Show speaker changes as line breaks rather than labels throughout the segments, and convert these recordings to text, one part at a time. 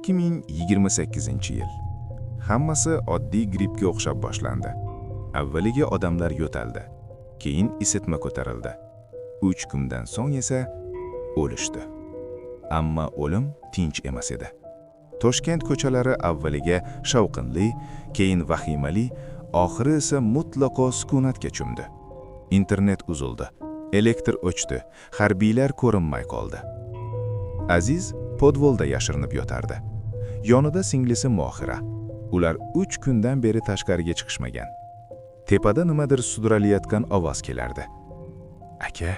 2028-yil. Hammasi oddiy grippga o'xshab boshlandi. Avvaliga odamlar yo'taldi. Keyin isitma ko'tarildi. 3 kundan so'ng esa o'lishdi. Ammo o'lim tinch emas edi. Toshkent ko'chalari avvaliga shovqinli, keyin vahimali, oxiri esa mutlaqo sukunatga cho'mdi. Internet uzildi, elektr o'chdi, harbiylar ko'rinmay qoldi. Aziz podvolda yashirinib yotardi. Yonida singlisi Mohira. Ular 3 kundan beri tashqariga chiqishmagan. Tepada nimadir sudralayotgan ovoz kelardi. "Aka,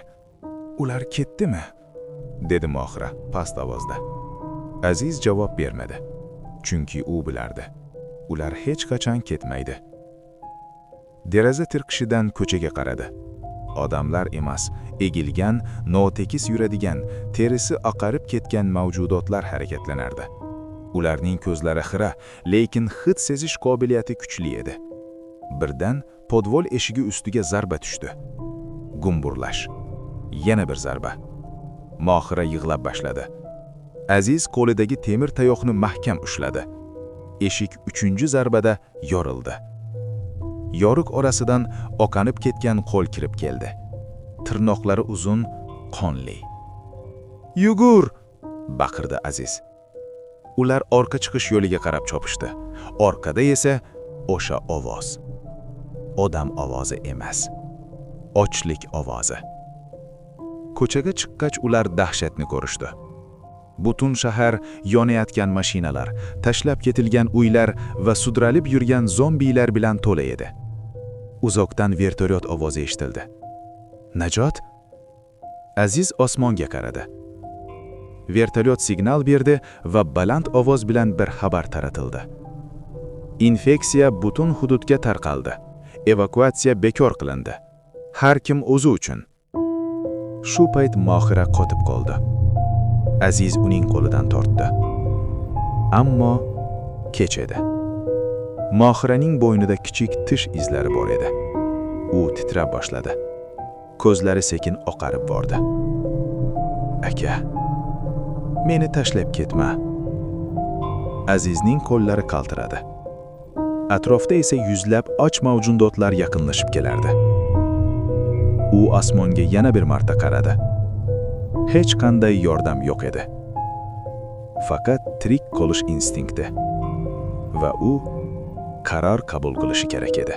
ular ketdimi?" dedi Mohira past ovozda. Aziz javob bermadi. Chunki u bilardi. Ular hech qachon ketmaydi. Deraza tirqishidan ko'chaga qaradi. Odamlar emas, egilgan, notekis yuradigan, terisi oqarib ketgan mavjudotlar harakatlanardi. Ularning ko'zlari xira, lekin hid sezish qobiliyati kuchli edi. Birdan podvol eshigi ustiga zarba tushdi. Gumburlash. Yana bir zarba. Mohira yig'lab boshladi. Aziz qo'lidagi temir tayoqni mahkam ushladi. Eshik 3-zarbada yorildi. Yoriq orasidan oqanib ketgan qo'l kirib keldi. Tirnoqlari uzun, qonli. "Yugur!" baqirdi Aziz. Ular orqa chiqish yo'liga qarab chopishdi. Orqada esa o'sha ovoz. Odam ovozi emas. Ochlik ovozi. Ko'chaga chiqqach ular dahshatni ko'rishdi. Butun shahar yonayotgan mashinalar, tashlab ketilgan uylar va sudralib yurgan zombilar bilan to'la edi. Uzoqdan vertolyot ovozi eshitildi. Najot? Aziz osmonga qaradi. Vertolyot signal berdi va baland ovoz bilan bir xabar taratildi. Infeksiya butun hududga tarqaldi. Evakuatsiya bekor qilindi. Har kim o'zi uchun. Shu payt Mohira qotib qoldi. Aziz uning qo'lidan tortdi. Ammo kech edi. Mohiraning bo'ynida kichik tish izlari bor edi. U titrab boshladi. Ko'zlari sekin oqarib bordi. "Aka, meni tashlab ketma." Azizning qo'llari qaltiradi. Atrofda esa yuzlab och mavjudotlar yaqinlashib kelardi. U osmonga yana bir marta qaradi. Hech qanday yordam yo'q edi. Faqat tirik qolish instinkti. Va u qaror qabul qilishi kerak edi.